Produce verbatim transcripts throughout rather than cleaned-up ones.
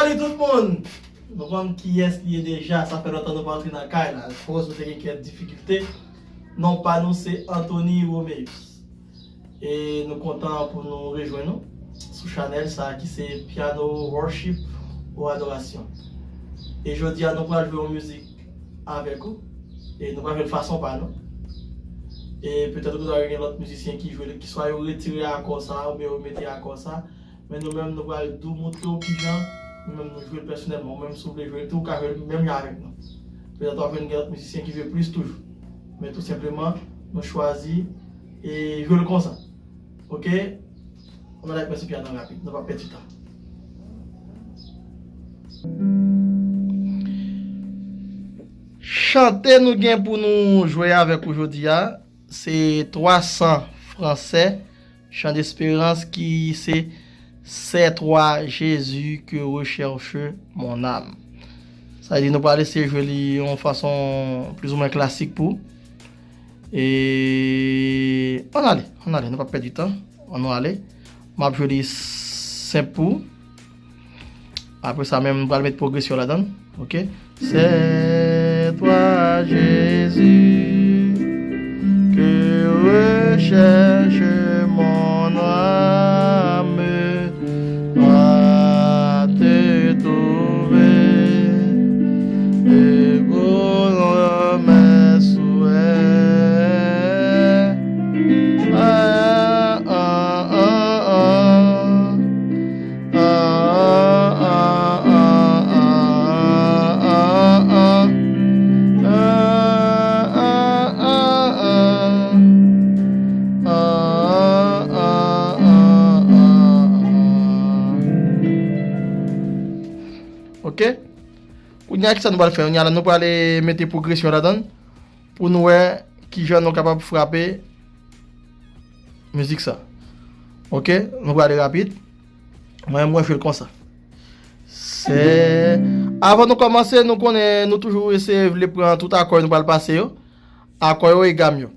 Tout moun, nou konn kiyès li ye deja, sa fè lontan nou pa antre nan kay la, akoz nou te gen kèk difikilte. Non pa nou se Anthony Romeus. E nou kontan pou nou rejwenn nou sou chanèl sa ki se Piano Worship ou Adorasyon. E jodi a nou pral jwe yon mizik avèk ou. E nou pral jwe l fason pa nou. E petèt ou ta gen lòt mizisyen ki jwe l, ki swa yo retire akò sa, oubyen yo mete akò sa. Men nou menm, nou pral tou montre w kijan nou menm nou jwe l pèsonèlman. Ou menm, si w vle jwe l tou, ou ka jwe l menm jan avèk nou. Petèt w ap jwenn gen lòt mizisyen ki jwe plis toujou. Men tou senpleman, nou chwazi e jwe l konsa. Oke? Ann al avèk Mèsi Piano rapid, nou p ap pèdi tan. Chante nou gen pou nou jwe avèk ou jodi a, se twa san fransè, Chant d'espérance ki se C'est toi Jésus que recherche mon âme. Sa vle di nou pral eseye jwe li yon fason plizoumwen klasik pou. E ann ale, ann ale, nou p ap pèdi tan. Ann nou ale. M ap jwe li senp pou. Apre sa menm, m pral met pwogresyon ladan l. Oke? C'est toi, Jésus, que recherche mon âme, va te trouver le bonheur, mes souhaits. Ah, ah, ah, ah. Ok. Kounye a, kisa nou pral fè? Kounye a la, nou pral mete pwogresyon ladan l pou nou wè kijan nou kapab frape mizik sa. Ok, nou prale rapid. Mwen, mwen jwe l konsa. Se, avan nou kòmanse, nou konnen nou toujou eseye vle pran tout akò nou pral pase yo. Akò yo e gam yo.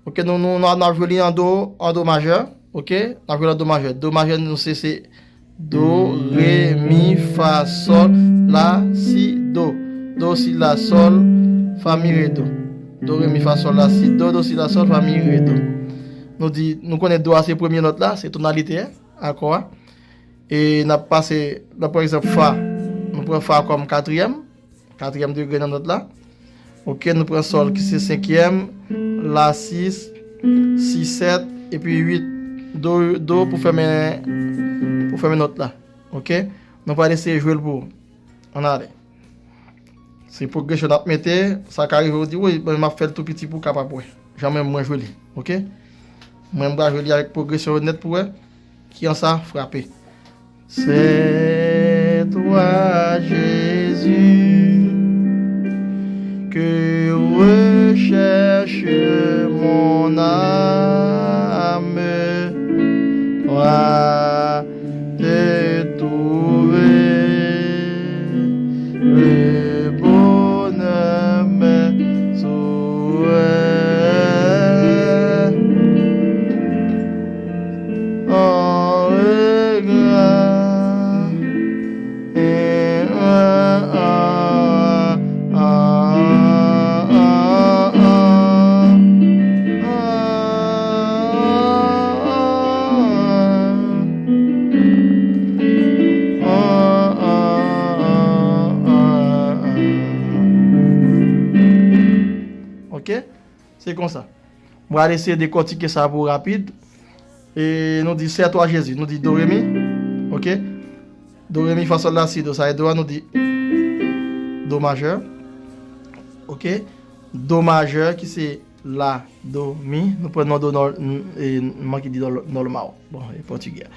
Ok, nou, nou, nou, nou ap jwe li an do, an do majè. Ok, nou ap jwe l an do majè. Do majè, nou se, se do, re, mi, fa, sòl, la, si, do. Do, si, la, sòl, fa, mi, re, do. Do, re, mi, fa, sòl, la, si, do, do, si, la, sòl, fa, mi, re, do. Nou di, nou konnen do a se premye nòt la, se tonalite a, akò a. E n ap pase, n ap pran egzanp fa. Nou pran fa kòm katriyèm, katriyèm degre nan nòt la. Ok, nou pran sòl ki se senkyèm, la sis, si sèt, epi uit, do, do pou fèmen, pou fèmen nòt la. Ok, nou pral eseye jwe l pou ou. Ann ale. Se pwogresyon n ap mete, sa ka rive ou di, wi, men m ap fè l tou piti pou w kapab wè. Jan menm mwen jwe li, ok? Mwen, m pral jwe li avèk pwogresyon yo nèt pou w wè kijan sa frape. C'est toi, Jésus, que recherche mon âme. Toi, te trouver le bonheur, mes souhaits. En regret. Ok, se konsa. Mwen al eseye dekòtike sa pou rapid. E nou di c'est toi Jésus, nou di do re mi. Ok. Do re mi fa sòl la si do, sa e do a, nou di do majè. Ok. Do majè ki se la, do, mi. Nou pran yon do nò-, n-, e, m manke di do nòmal. Bon, e pòtigè.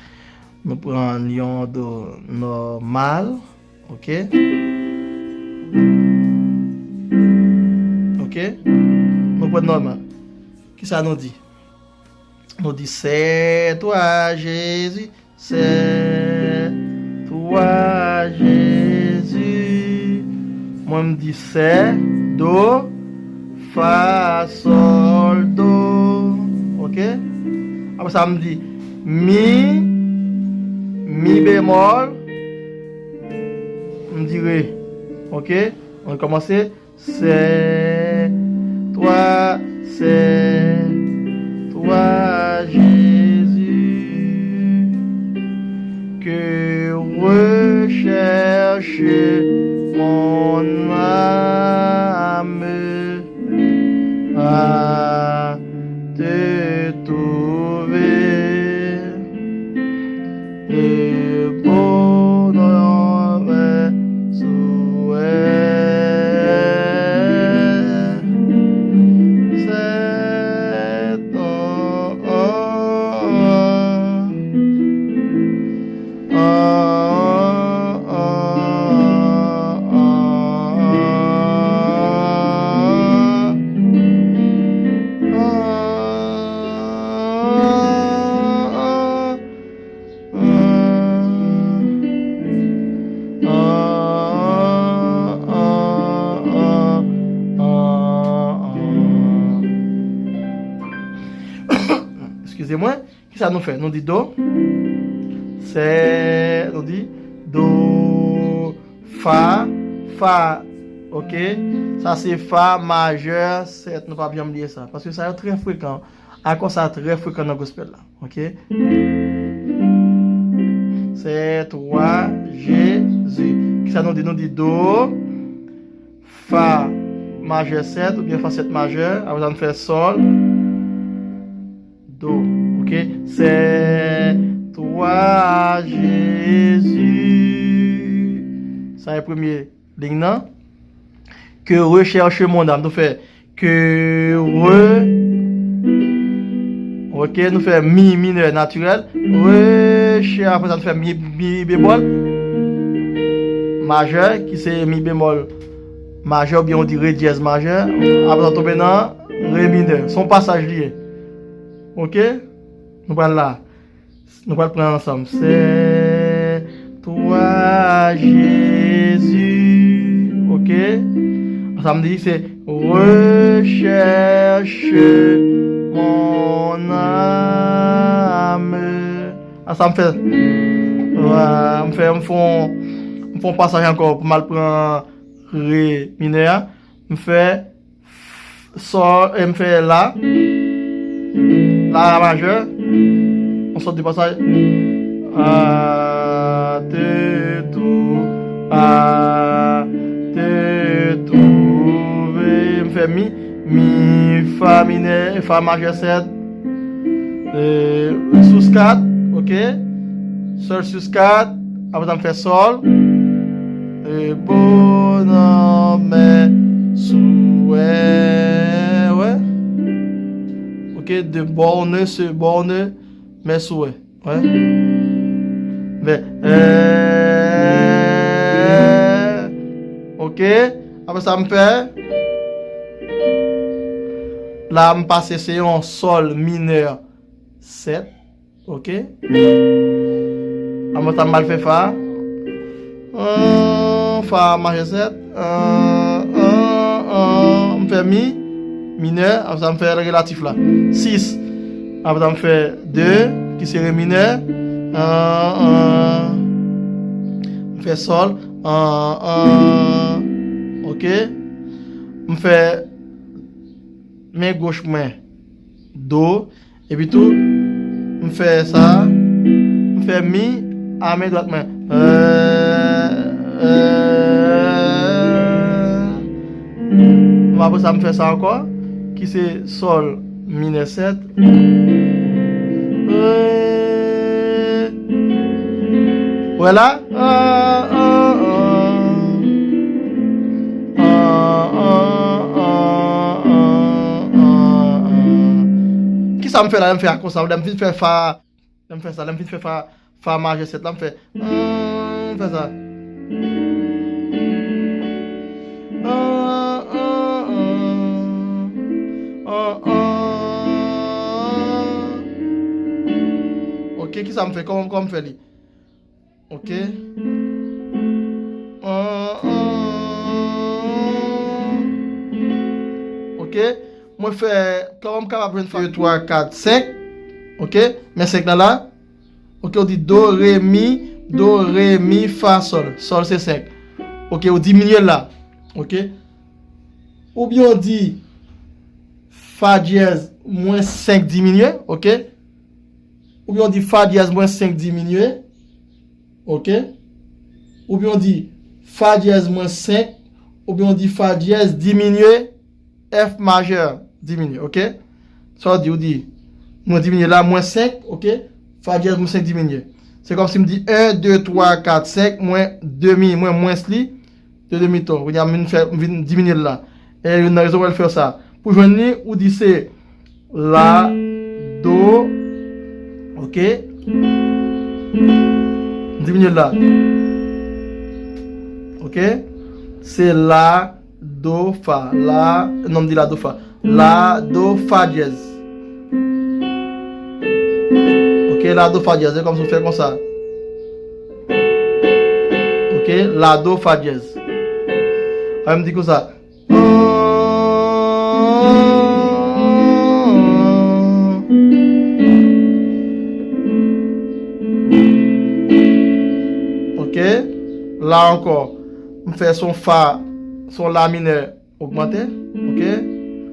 Nou pran yon do nòmal. Ok. Ok. Nou pran nòmal. Kisa nou di? Nou di c'est toi Jésus, c'est toi Jésus. Mwen, m di c'est, do, fa, sòl, do. Ok? Apre sa, m di mi, mi bemòl, M di re. Ok? On kòmanse. C'est toi, c'est toi, Jésus, que recherche mon âme à te trouver. Le bonheur est souhait. C'est ton Eskize mwen. Kisa nou fè? Nou di do. Se, nou di do, fa, fa. Ok? Sa se fa majè sèt. Nou p ap janm bliye sa. Paske sa yo trè frekan. Akò sa trè frekan nan gospel la. Ok? C'est toi, Jésus. Kisa nou di? Nou di do, fa majè sèt oubyen fa sèt majè. Apre sa, nou fè sòl, do. Ok? C'est toi, Jésus. Sa e premye liy nan. Que recherche mon âme. Nou fè que re. Ok, nou fè mi minè natirèl. Recherche, apre sa, nou fè mi, mi bemòl majè, ki se mi bemòl majè, oubyen ou di re dyèz majè. Apre sa, tonbe nan re minè. Se yon pasaj li ye. Ok? Nou pral la. Nou pral pran ansanm. C'est toi, Jésus. Ok? Ansanm di se recherche mon âme. Ansanm fè. Wa, m fè, m fè yon, m fè yon pasaj ankò pou m al pran re minè a. M fè sòl, e m fè la. La majè. On sòt de pasaj. A, te, tou, a, te, touve. M fè mi. Mi, fa minè, fa majè sèt. E, sis kat, ok. Sòl sis kat. Apre sa, m fè sòl. E, bonè, mè, souwè. Wè. Ok, de borne, se borne, mè, souwè. Wè. Vè. E, ok. Apre sa, m fè. La, m pase, se yon sòl minè sèt. Ok. Apre sa, m al fè fa. An, fa majè sèt. An, an, an. M fè mi minè. Apre sa, m fè relatif la. Sis. Apre sa, m fè de, ki se re minè. An, an. M fè sòl. An, an. Ok. M fè men goch mwen do. Epi tou, m fè sa, m fè mi a men dwat mwen. E, e, apre sa, m fè sa ankò, ki se sòl minè sèt. E, wè la? Ah, ah, ah. Ah, ah, ah, ah, ah, ah. Kisa m fè la? Lè m fè a konsa, lè m fin fè fa, lè m fè sa, lè m fin fè fa, fa majè sèt la, m fè, ah, m fè sa. Ah, ah, ah. Ah, ah. Ok, kisa m fè? Kòman, kòman m fè li? Ok. An, an. Ok. Mwen fè, kòman m kapab jwenn fa? De, twa, kat, senk. Ok. Men senk la la. Ok, ou di do, re, mi, do, re, mi, fa, sòl. Sòl se senk. Ok, ou diminye l la. Ok. Oubyen w di fa dyèz mwens senk diminye, ok? Oubyen w di fa dyèz mwens senk diminye, ok? Oubyen w di fa dyèz mwens senk, oubyen w di fa dyèz diminye F majè diminye, ok? Sa w di, ou di, mwen diminye la, mwens senk, ok? Fa dyèz mwens senk diminye. Se kòmsi m di en, de, twa, kat, senk, mwen demi, mwen mwens li, de demi ton. Kounye a, m vin fè, m vin diminye l la. E youn nan rezon wè l fè sa. Pou jwenn li, ou di se la, do, ok? M diminye l la. Ok? Se la, do, fa. La, non, m di la, do, fa. La, do, fa dyèz. Ok, la, do, fa dyèz. Se kòmsi w fè konsa. Ok, la, do, fa dyèz. Ann di konsa. Ok, la ankò. M fè son fa, son la minè ogmante, ok?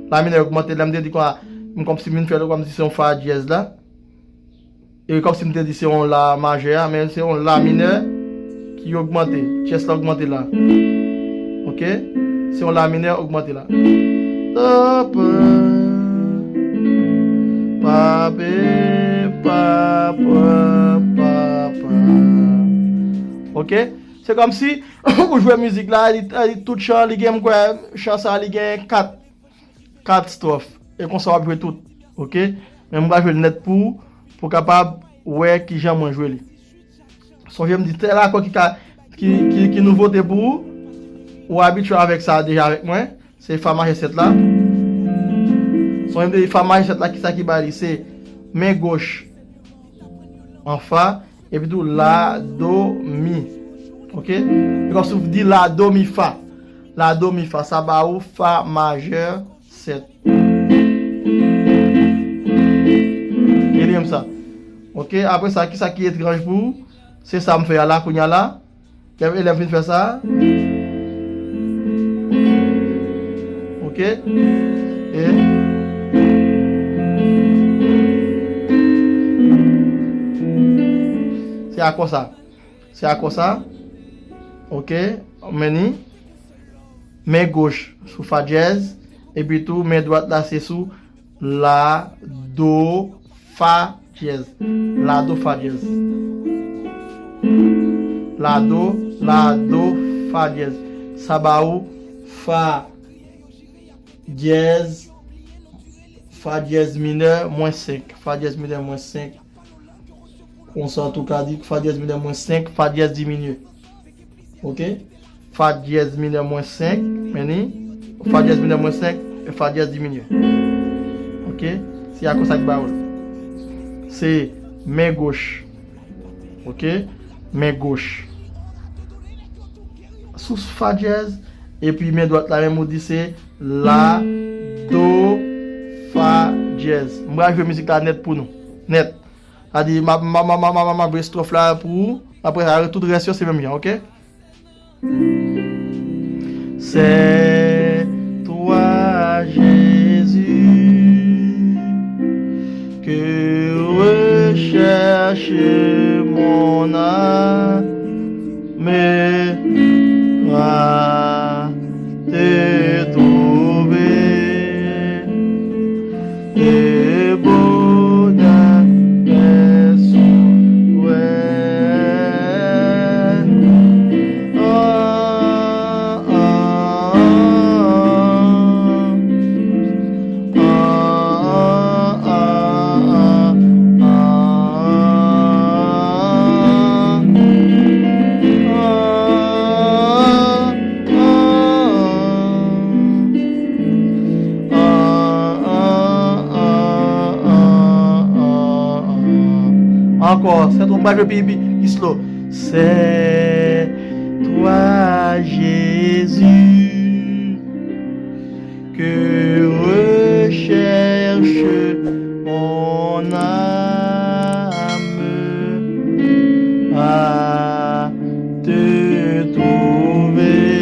La minè ogmante, lè m te di kwa, m kòmsi m vin fè l kòmsi se yon fa dyèz la. E kòmsi m te di se yon la majè a, men se yon la minè ki ogmante. Tyès la ogmante la. Ok? Se yon la minè ogmante la. Do, pa, pa, pe, pa, pa, pa, pa. Ok? Se kòmsi ou jwe mizik la, li, li tout chan, li gen, m kwè, chan sa, li gen kat, kat stwòf. E konsa w ap jwe tout. Ok? Men m pral jwe l nèt pou ou, pou w kapab wè kijan mwen jwe li. Sonje m di tèl akò ki ka, ki, ki, ki nouvote pou ou, ou abitye avèk sa deja avèk mwen. Se fa majè sèt la. Sonje m te di fa majè sèt la, kisa ki bay li? Se men goch an fa, epi tou la, do, mi. Ok? E kòmsi w di la, do, mi, fa. La, do, mi, fa. Sa ba ou fa majè sèt. E li menm sa. Ok? Apre sa, kisa ki etranj pou ou? Se sa m fè a la, kounye a la. Lè, lè m fin fè sa. Ok. E se akò sa. Se akò sa. Ok. Men ni. Men goch sou fa dyèz. Epi tou, men dwat la se sou la, do, fa dyèz. La, do, fa dyèz. La, do, la, do, fa dyèz. Sa ba ou fa dyèz, fa dyèz minè, mwens senk. Fa dyèz minè, mwens senk. Konsa, tou ka di fa dyèz minè, mwens senk, fa dyèz diminye. Ok? Fa dyèz minè mwens senk, men ni, fa dyèz minè mwens senk, e fa dyèz diminye. Ok? Se akò sa ki ba ou l. Se men goch. Ok? Men goch. Sou fa dyèz, epi men dwat la menm ou di se la, do, fa dyèz. M pral jwe mizik la nèt pou nou. Nèt. Sa di, m ap, m ap, m ap, m ap, m ap jwe stwòf la pou ou. Apre sa, tout rès yo se menm jan, ok? C'est toi, Jésus, que recherche mon âme à te trouver. Le bonheur est souhait. Ah, ah, ah. Ankò, c'est trop, m pral jwe pi, pi, pi slow. C'est toi, Jésus, que recherche mon âme à te trouver.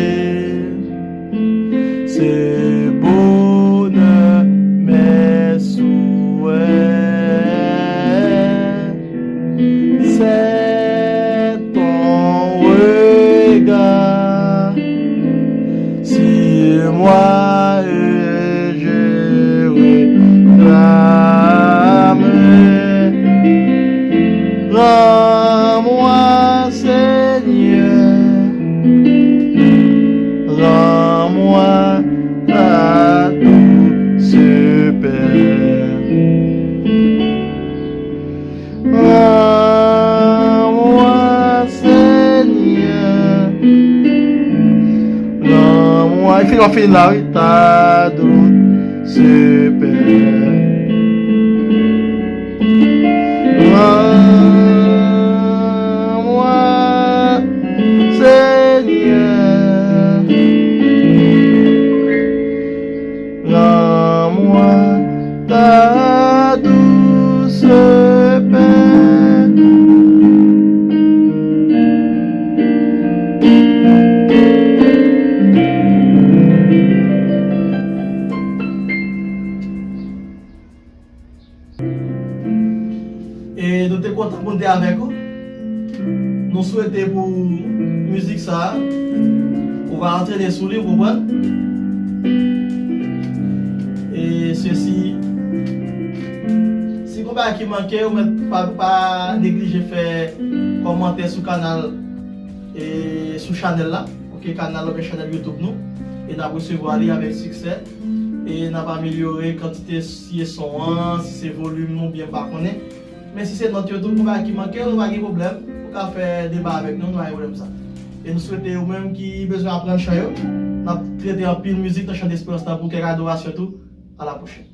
Rends-moi, Seigneur, rends-moi ta douce paix. Rends-moi, Seigneur, rends-moi. E fini, w ap fini la, wi. Ta douce paix. Rends-moi, Seigneur, rends-moi ta douce paix. E nou te kontan pou n te avèk ou. Nou swete pou mizik sa a, ou va antrene sou li, ou konprann? E sesi, si gon bagay ki manke, ou mèt pa, pa neglije fè kòmantè sou kanal e sou chanèl la. Ok, kanal la oubyen chanèl YouTube nou. E n ap resevwa li avèk siksè. E n ap amelyore kantite si e son an, si se volim nou, byen m pa konnen. Men si se nòt yo tou, gon bagay ki manke, nou pa gen pwoblèm. Ou ka fè deba avèk nou, nou pa gen pwoblèm sa. E nou swete ou menm ki bezwen aprann chan yo, n ap trete anpil mizik nan chan desperans lan pou kèk adorasyon tou. A la pwochèn.